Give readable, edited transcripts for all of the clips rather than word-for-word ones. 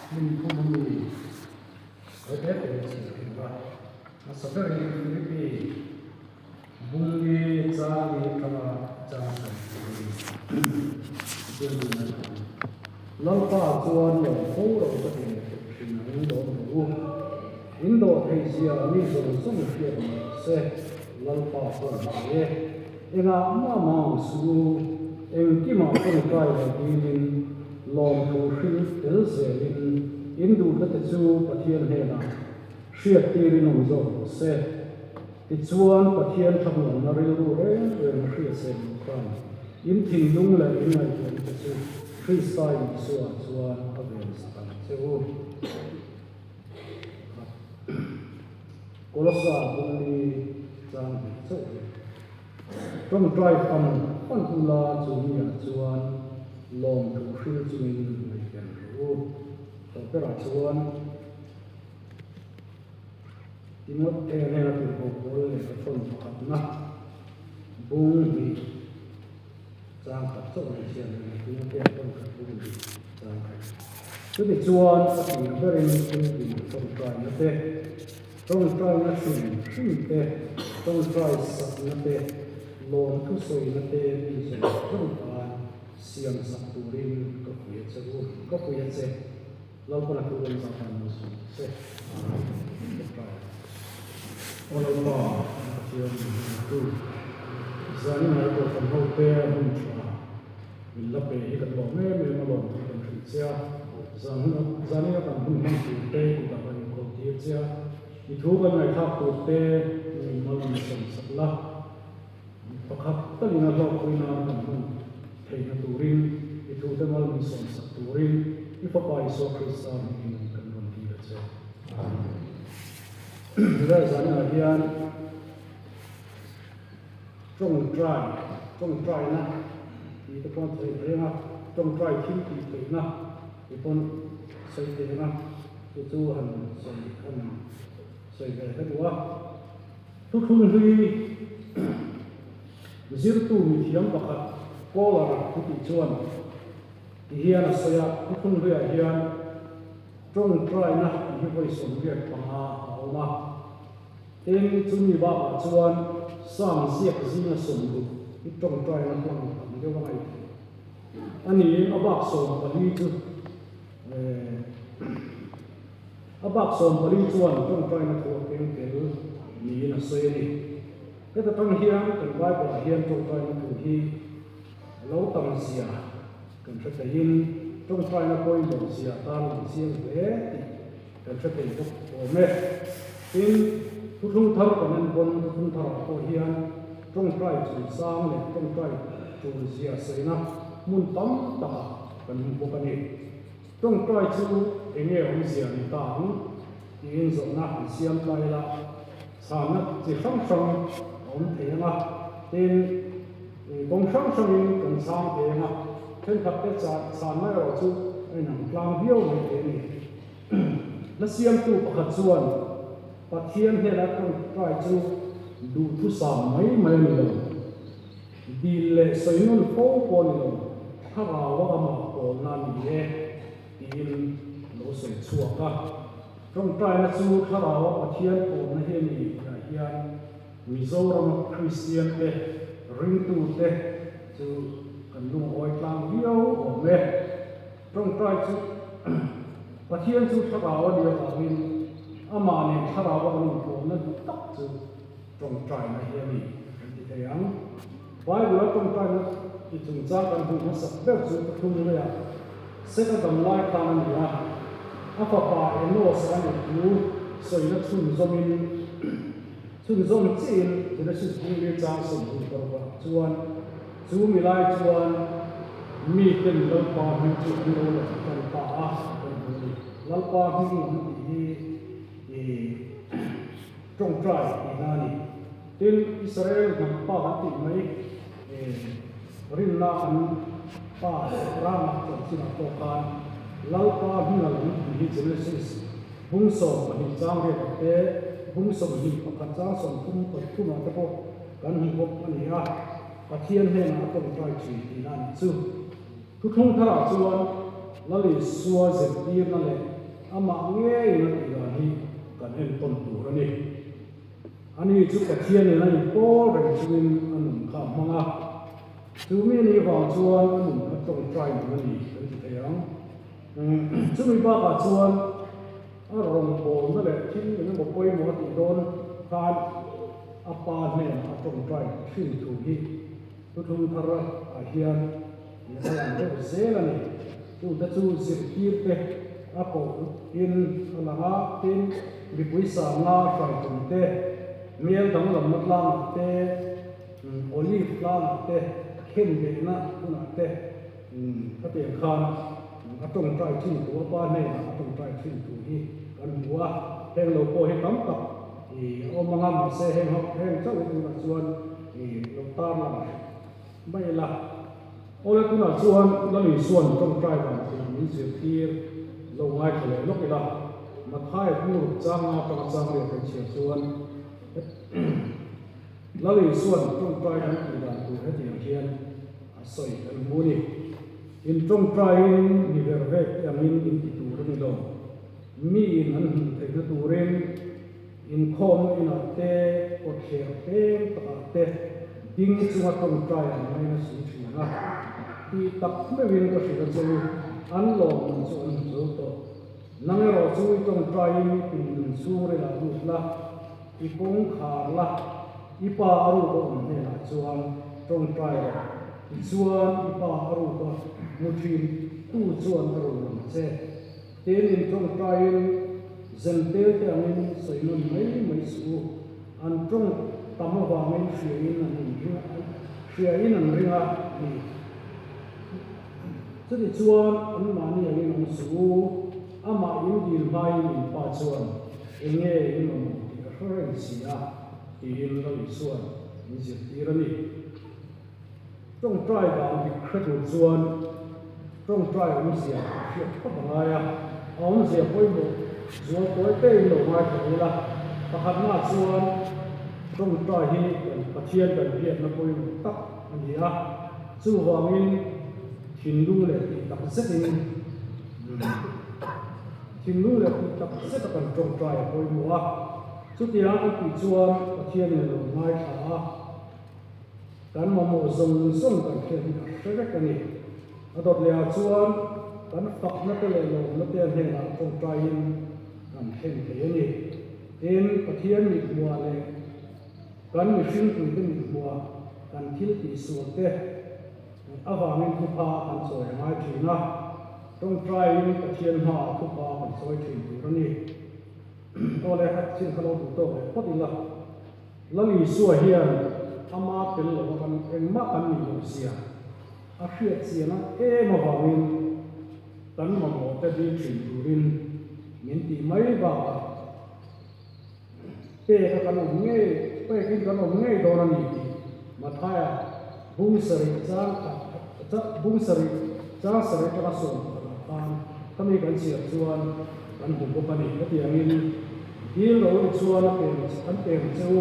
Hmun thum a mi sawi te te chhiar thei a, hmasa berin Philippi Bungli chang ni atanga chang sawi tur a ni. Lalpa chuan lawm fo ro ka ti leh tuk thin ang lawm rawh u. In dawh theih zia mi zawng zawng hriat ni rawh se, Lalpa pawh hmai e. Engah mah mah ang suh u, engkimah tawngtai leh dilin lawmthu hrilh tel zelin in duhna te chu Pathian hnenah hriat tirin awm zawk rawh se. Tichuan, Pathian thlamuanna rilru reng reng a hria se duh khan in thinlung leh in ngaihtuahna te chu Krista Isua chuan a ven sak ang che u. Pakhat. Kolosa bungli chang hnih chauh hi. Tawngtai fan fan ula chu miah chuan lawmthu hril chungin ngaihven rawh u. Tawhberah chuan. Timothy hnena tirhkoh pawl leh ka thawn pakhatna bung hnih chang khat chauh mai siam a ni. Timothea thawn khat bung hnih chang khat. Chutichuan a tir berin thiltih tawngtaina te, tawngtaina hrim hrim te, tawngtai sakna te, lawmthu sawina te mi zawng zawng tan siam sak turin ka pui a che u, ka pui a che. Lalpa thu kan zah dan lo sawi se Tawngtai. Aw Lalpa, kan Pathian min hmangaihtu, zan in ai pawh kan ho te hmun tha min la pe hi kan lawm em em a lawm tih kan hrilh che a, zan hun zan ina kan hun hman tur te kutah kan inkawl tir che a, i thu kan ngaihthlak tur te min mal min sawm sak la, pakhat talin a hlawkpui nan kan hman theihna turin i thute mal min sawm sak turin i Fapa Isua Krista hmingin kan rawn dil a che. Amen. Helai zanah hian tawngtai, tawngtaina tih te pawh an sawi reng a, tawngtai thil tih theihna tih pawh an sawi thei ang a, chu chu han sawi han sawi ve ka duh a. Thuthlung hlui zirtu mithiam pakhat Kohler thu tih chuan ti hian a sawi a, Thuthlung hluiah hian tawngtaina tih hi vawi 85 a awm a, tin chumi bakah chuan Psalm ziak zinga 60 hi tawngtaina hlang tam deuh a ngaih theih a niin a bak 14 chu A bak 14 chuan tawngtaina thu a keng tel niin a sawi a ni. Heta tang hian kan Bible-ah hian tawngtaina thu hi a lo tam zia kan hre theiin tawngtaina pawimawh zia tan lang chiang hle tih kan hre thei bawk awm e. Tin, thuthlung thar kan en pawn thuthlung tharah pawh hian tawngtai chungchang leh tawngtai tul zia sawina hmun tam takah kan hmu bawk a ni. Tawngtai chu enge awmzia ni ta ang tiin zawhna han siam ta ila, chhanna chi hrang hrang a awm thei ang a, tin kawng hrang hrangin kan chhang thei ang a, thenkhat te chhanna erawh chu a inang tlang viau mai thei a ni. Hla siamtu pakhat chuan Pathian hnena tawngtai chu duhthusam mai mai a ni lo. Dil leh sawi nawn fo pawh a ni lo, thlarau a amah pawlna a ni e, tiin lo sawi chhuak a. Tawngtaina chu thlarau a Pathian pawlna hi a ni tihah hian Mizorama Kristian te, ringtute chu kan lungawi tlang viau awm e. Tawngtai chu Pathian chu thlarau a nih avangin amah nen thlarau a kan inpawlna duh tak chu Tawngtaina hi a ni kan ti thei ang. Bible-a tawngtaina ti chungchang kan hmuh hmasak ber chu pathum leiah Seta dam lai khan a ni a. A fapa Enos a nih thu sawina chhunzawmin chhunzawm chiin Genesis bungli chang 26 chuan chu mi lai chuan miten Lalpa hming chu an lo la tan ta a kan hmu a ni. Lalpa hming lam tih hi i Tawngtai tihna a ni. Tin, Israel hnam pa kan tih mai rinna kan pa Abrahama chanchinah pawh khan Lalpa hming a lam tih hi Genesis bung 12 chang riatah te, bung 21 chang 33 ah te pawh kan hmu bawk a ni a, Pathian hnenah a tawngtai thin tihna a nih chu. Thuthlung tharah chuan Lal Isua zirtirna leh. Amah ngeiin a tih dan hi kan entawn tur a ni. Ani chu Pathianin a inpawl reng chungin a nun kha a hmang a, chu mi ni vang chuan a nun kha tawngtai nun a ni kan ti thei ang. Chumi bakah chuan a rawngbawlna leh thil eng emaw pawimawh a tih dawn khan a pa hnenah a tawngtai thin thu hi thuthlung thar ah hian a lang deuh zel a ni. Chute chu zirtirte a kohin a lang a, tin, mipui sanga hrai tum te, hmel danglamna tlangah te, olive tlangah te, khenbehna hunah te khatiang khan a tawngtai thin thu, a pa hnenah a tawngtai thin thu hi kan hmu a. Heng lo pawh hi tam tak a awm ang a, mahse heng ho heng chauh hi tunah chuan lo tarlang mai ila. Awle tunah chuan Lal Isuan tawngtai dan tur min zirtir lo ngaithla leh lawk ila, Matthai bur changa atanga chang riat kan chhiar chuan Lal Isuan tawngtai kan tih dan tur hetiang hian a sawi kan hmu a ni. In tawngtaiin mi ver vek te angin in ti tur a ni lo. Miin an hmuh theihna turin inkhawmna inah te, kawtthler peng takah te ding chunga tawngtai an ngaina si thin a. Tih tak meuhin ka hrilh a che u, an lawmman chu an hmu zo tawh. Nang erawh chu i tawngtaiin pindan chhungrilah lut la, i kawngkhar la, i pa a ruk a awm hnenah chuan tawngtai rawh. Tichuan i pa a ruk a hmu thin tu chuan a rul ang che. Tin in tawngtaiin zentel te angin sawi nawn mai mai suh u. An tawng tam avangin hriain an inring a, hriain an ring a ni. Chutichuan anmahni angin awm suh u, amah in dil hmain in pa chuan eng nge in mamawh tih a hre reng si a, tiin Lal Isua'n min zirtir a ni. Tawngtai dan dik hre tur chuan tawngtai awmzia a hriat phawt a ngai a, a awmzia pawimawh zual tawi tein lo ngaithla ula, pakhatnaah chuan tawngtai hi kan Pathian kan biakna pawimawh tak a ni a, chuvangin thinlung leh tih tak zetin thinlung leh tih tak zeta kan tawngtai a pawimawh a, chutiang kan tih chuan Pathianin a lo ngaithla a. Kan mamawh zawng zawng kan hriat hi a hre vek a ni. A dawt leh ah chuan kan fakna te leh lawmna te a hnenah tawngtaiin kan thlen thei a ni. Tin, Pathian mithmuah leh kan mihringpuite mithmuah kan thil tihsual te avangin thupha kan chawi a ngai thin a, tawngtaiin Pathian hmaah thupha kan chawi thin tur a ni. Aw le, kha chin kha lo duh tawk leh phawt ila. Lal Isua hian ama tel lova kan engmah kan nih loh zia a hriat chian a em avangin kan mamawh te dil thin turin min tih mai bakah pek a kan awm ngei pekin kan awm ngei dawn a ni tih Mathaia bung sarih chang khat bung sarih chang sarih atanga 11 khan khami kan chhiar chuan kan hmu bawk a ni. Hetiangin dil ro ti chuan a pem an pem che u,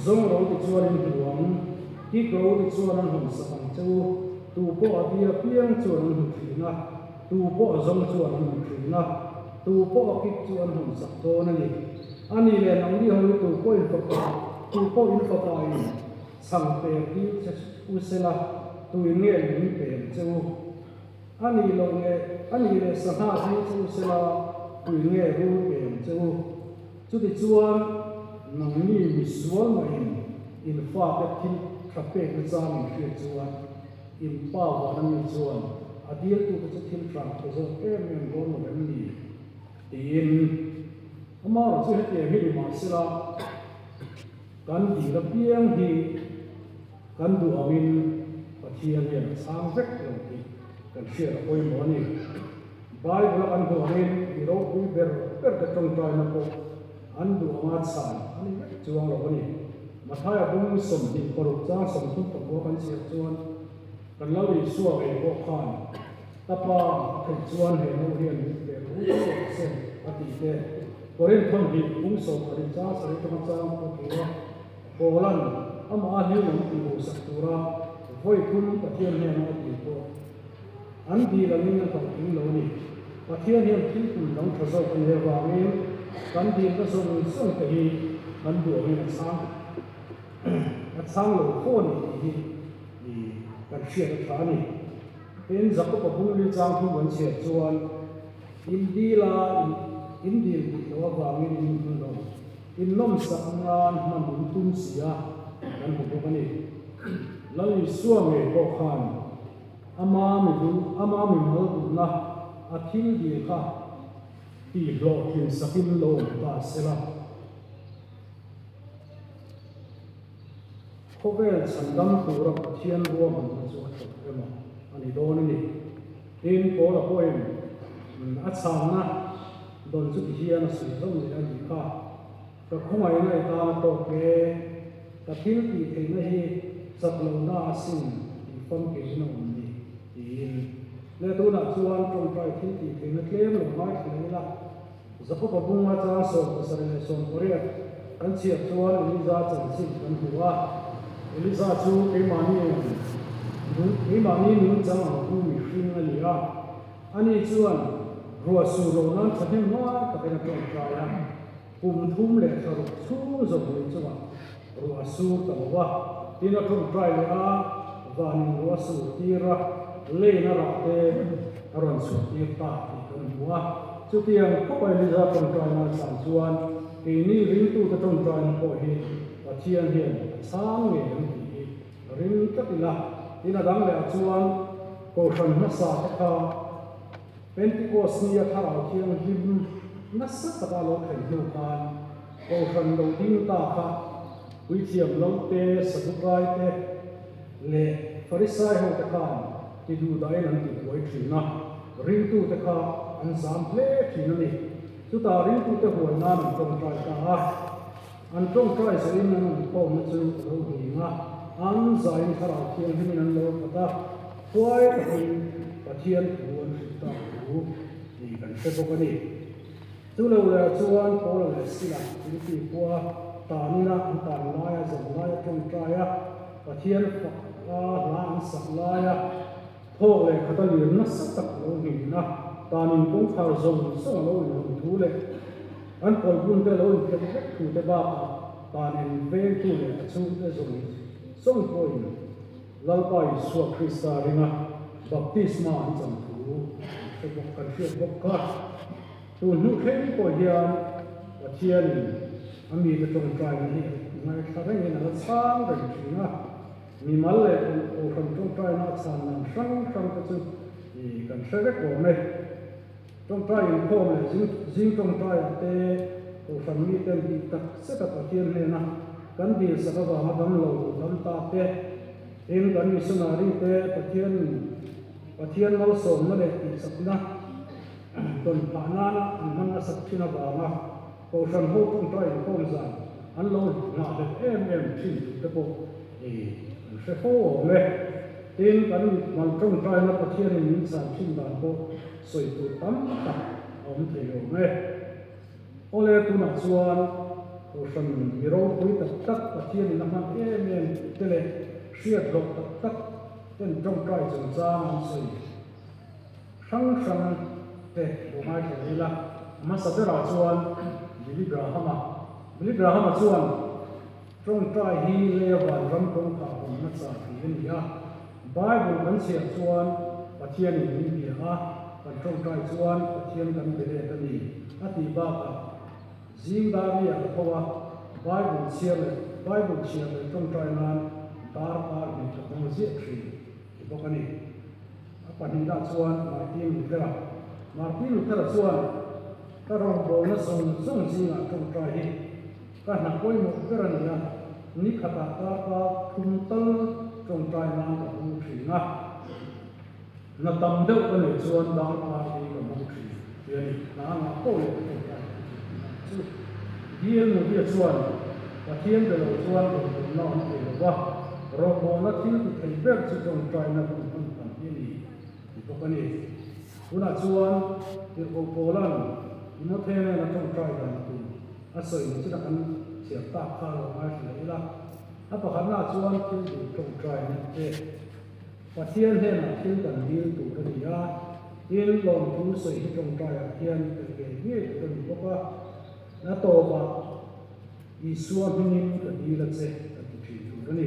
zawng ro ti chuan in hmu ang, kik ro ti chuan an hawn sak ang che u, tu pawh a dil apiang chuan an hmu thin a, tu pawh a zawng chuan an hmu thin a, tu pawh a kik chu an hawn sak dawn a ni. A ni leh nangni ho hi tu pawh in fapa, tu pawh in fapa in chhang per dil che u sela, tuin nge lung pem che u? A nih loh leh a nih leh sangha dil che u sela tui nge rul pe ang che u. Chutichuan nangni mi sual mahin in fate thil tha pek na chang in hriat chuan in pa vana mi chuan a diltute chu thil tha pe zawk em em dawn lo em ni? Tiin amaherawhchu chu hetiang hi ni mah sela kan dil apiang hi Kan duh angin Pathian hian a chhang vek lo tih kan hriat a pawimawh a ni. Bible-a kan hmuh angin mi ropui ber ber te tawngtaina pawh an duh anga chhan a ni vek chuang lo a ni. Mathaia bung 26 chang 34 kan chhiar chuan kan lo Isua ngei pawh khan Ka pa a theih chuan he no hian min pe ru ru se a tih te, Korinth thawmhnih bung 10 chang sarih tanga chang pawh tura Paula'n amah a hlim an tih duhsak tura vawi thum Pathian hnena a tih pawh an dil angin a hlauhtling lo a ni. Pathian hian thil tum dang tha zawk a nei avangin kan dilna zawng zawng te hi kan duh angin a chhang a chhang lo fo a ni tih hi kan hriat a tha a ni. Tin, Jakob-a bungli chang thum kan chhiar chuan, In dila in dil dik loh avangin in hmu lo, in nawmsak nan hman in tum si a, kan hmu bawk a ni. Lal Isua ngei pawh khan ama mi duh, ama mi mal duhna a thil dil kha tihhlawhtlin sakin lo awm ta sela. Khawvel chhandam tura Pathian ruahmanna chu a tlawh emaw a ni dawn a ni. Tin, Paula pawhin a chhanna dawn chu tihian a sawi zawm leh a nih kha, Ka khawngaihna i tan a tawk e, ka thil tih theihna hi chak lohna asin tih famkim in a awm ni, tiin. Leh tunah chuan tawngtai thil tih theihna tlem lo ngaithla ila, Jakob-a bunga chang 78 kan chhiar chuan Eliza chanchin kan hmu a. Eliza chu keimahni keimahni nungchang ang pu mihring a ni a. Ani chuan ruah sur lo nan thahnem ngai takin a tawngtai a. Kum thum leh thla ruk chhung zawhni chungah ruah a sur ta lo a. Tin a tawngtai leh a, vanin ruah a sur tir a, lane a rah te a rawn chhuah tir ta tih kan hmu a. Chutiang khawpa Eliza tawngtaina a chhan chuan keini ringtute tawngtaina pawh hi Pathian hian a chhang ngei ang tih hi ring tlat ila. Tin a dang leh ah chuan Kohhran hmasa te kha Pentecost nia Thlarau Thianghlim nasa taka lo thlen hnu khan Kohhran lo ding ta kha Puithiam lo te, Sadukai te leh Farisai ho te khan ti duhdahin an ti buai thin a, ringtute kha an zam hle thin a ni. Chutah ringtute huai nan an tawngtai ta a, an tawngtai zawhin an awmkhawmna chu a lo hning a, an zaiin Thlarau Thianghlimin an lo khat a, huai takin Pathian thu an hrilh ta thu tih kan hre bawk a ni. Chu lo leh chuan Paula leh Sila Filipi khua tanina an tan laia zan laia tawngtai a, Pathian fak a hla an sak laia thawk leh khat a lir nasa tak a lo nghin a, tanin kawngkhar zawng zawng a lo inhawn thu leh an kawlhmun te a lo inphelh vek thu te bakah tanin vengtu leh a chhungte zawng zawng pawhin Lalpa Isua Krista ringa baptisma an chan thu an hre bawk, kan hriat bawk kha. Tun hnu thleng pawh hian Pathianin a mite tawngtaina hi ngaithla rengin a la chhang reng thin a, mimal leh Kohhran tawngtaina a chhan dan hrang hrang te chu kan hre vek awm e. Tawngtai inkhawm leh zing tawngtaiah te Kohhran miten tih tak zeta Pathian hnena kan dilsak avanga damlo dam ta te, tin kan missionary te Pathian Pathian malsawmna leh tihchakna dawn phah nana an hman nasat thin avanga Kohhran ho tawngtai inkhawm zan an lo nghahhlelh em em thin thu te pawh kan hre fo awm e. Tin, kan mal tawngtaina Pathianin min chhan thin dan pawh sawi tur tam tak a awm thei awm e. Awle, tunah chuan Kohhran mi ropui tak tak Pathianin a hman em em te leh hriat hlawh tak tak ten tawngtai chungchang an sawi hrang hrang te lo ngaithla leh ila. A hmasa berah chuan Billy Graham-a. Billy Graham-a chuan tawngtai hi lei vanram kawngkhar awmna chah tih a ni a. Bible kan chhiar chuan Pathianin min bia a, kan tawngtai chuan Pathian kan be let a ni a tih bakah zing dar ri ah ka tho a, Bible chhiar leh Bible chhiar leh tawngtai nan dar kar hnih ka hmang ziah thin ti bawk a ni. A pahnihna chuan Martin Luther-a. Martin Luther-a chuan ka rawngbawlna zawng zawng zingah tawngtai hi Ka hna pawimawh ber a ni a, ni khatah darkar thum tal tawngtai nan ka hmang thin a, hna tam deuh ka neih chuan darkar hi ka hmang thin tih a ni. Hna a ngah poh leh ka tawngtai ka thin tih ang chu. DL Modi-a chuan Pathian be lo chuan rawngbawlna awm thei lo va, rawngbawlna thil ti thei ber chu tawngtaina hun hman tam hi a ni ti bawk a ni. Tunah chuan Tirhkoh Paula'n Timothea nena tawngtai dan tur A sawi ni chutah kan chhiar tak kha lo ngaithla leh ila, a pakhatnaah chuan thil dil tawngtaina te, Pathian hnenah thil kan dil tur a ni a. Tin, lawmthu sawi hi tawngtaiah hian tel ve ngei tur a ni bawk a. A tawpah Isua hmingin ka dil a che kan ti thin tur a ni.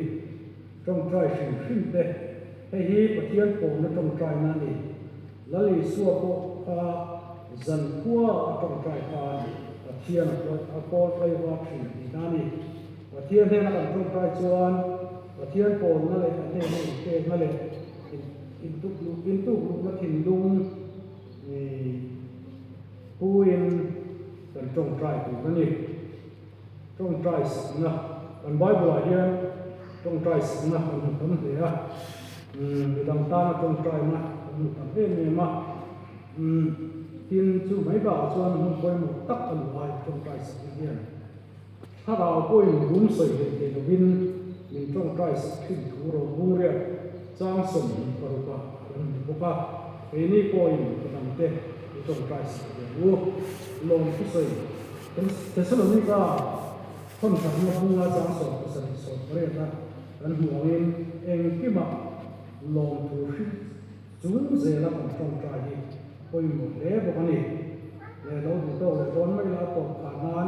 Tawngtai hrim hrim te, hei hi Pathian pawlna tawngtaina a ni. Lal Isua pawh kha zankhua a tawngtai khan Pathian a kawl tlaiva thin tihna a ni. Pathian hnena kan tawngtai chuan Pathian pawlna leh a hnena inpekna leh intukluhna thinlung puin kan tawngtai tur a ni. Tawngtai sakna, Kan Bible-ah hian tawngtai sakna kan hmu tam hle a, midang tana tawngtaina kan hmu tam em em a. Tin, chu mai bakah chuan hmun pawimawh tak a luh ai tawngtai sakna hian thlarau pawhin rum sawi hlei thei lovin min tawngtai sak thin thu ro bung riat chang 26 ah kan hmu bawk a, keini pawhin midangte i tawngtai sak ve ang u. Lawmthu sawi. Thessalonika thawnhranna bunga chang 17 18 a kan hmuh angin engkimah lawmthu hrilh chung zela kan tawngtai hi a pawimawh hle bawk a ni. Leh lo duh tawk leh dawn mai la tawp phah nan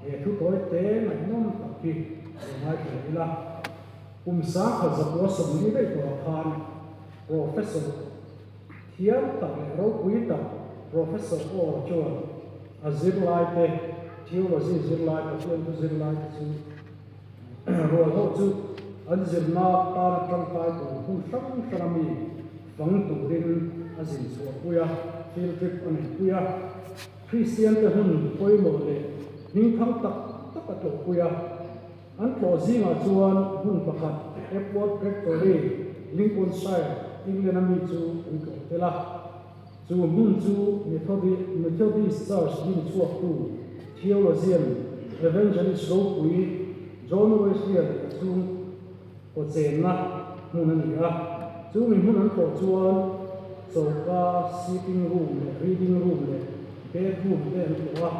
he thu tawi te ngaihnawm tak hi lo ngaithla leh ila. Kum 1940 daih tawhah khan Professor thiam tak leh ropui tak Professor Orr chuan a zirlaite, theology zirlai, Pathian thu zirlaite chu rual ho chu an zirna tana tangkai tur hun hrang hranga mi fang turin a zin chhuahpui a, field trip a neihpui a. Kristiante hun pawimawh leh hmingthang tak tak a tlawhpui a. An tlawh zingah chuan hmun pakhat Epworth Rectory, Lincolnshire, England-a mi chu an tlawh tel a. Chu hmun chu Methodist Church din chhuaktu theologian, evangelist ropui John Wesley-a leh a chhung kaw chenna hmun a ni a. Chu mi hmun an tlawh chuan choka, sitting room leh reading room leh bedroom te an tlawh a.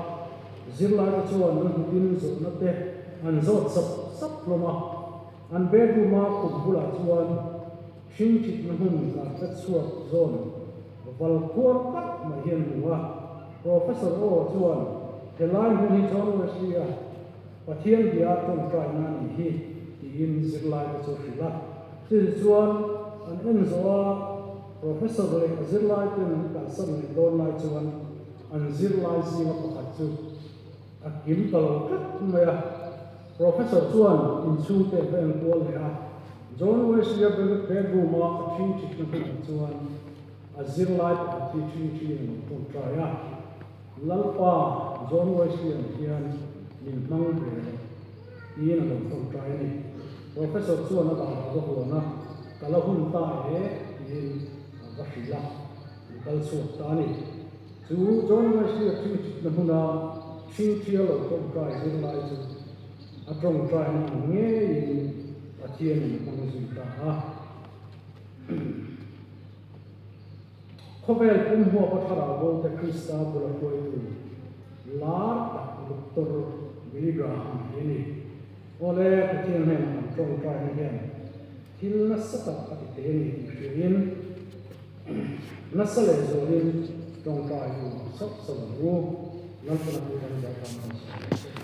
Zirlaite chuan an hmutin zawhna te an zawt sap sap hlawm a. An bedroom-a khum bulah chuan Hringthitna hmun carpet chhuat zawn val khuar tak mai hi an hmu a. Professor Orr chuan helai hmun hi John Wesley-a Pathian bia tawngtaina a nih hi tiin zirlaite chu a hrilh a. Chutiang chuan an en zawh a, Professor leh a zirlaiten an kalsan leh dawn lai chuan an zirlai zinga pakhat chu a kim ta lo tlat mai a. Professor chuan inchhungte va enkual leh a, John Wesley-a bedroom-a a ṭhingṭhitna hmunah chuan a zirlai pakhat hi ṭhingṭhiin a lo tawngtai a, Lalpa, John Wesley-a'n hian min hmang ve lo, tiin a lo tawngtai a ni. Professor chuan a dah a va huan a, Ka la hun ta e, tiin a va hrilh a, an kal chhuak ta a ni. Chu John Wesley-a ṭhingṭhitna hmuna ṭhingṭhia lo tawngtai zirlai chu a tawngtaina ang ngeiin Pathianin a hmang zui ta a. Khawvel pum huapa thlarau bote Krista bula hruaitu lar tak Doctor Billy Graham hi a ni. Awle, Pathian hnenah kan tawngtaina hian thil nasa tak a ti thei a ni tih hriain, Nasa leh zualin tawngtai u sauh sauh ang u, Lalpana pu dang zai tan kan sawi ang che.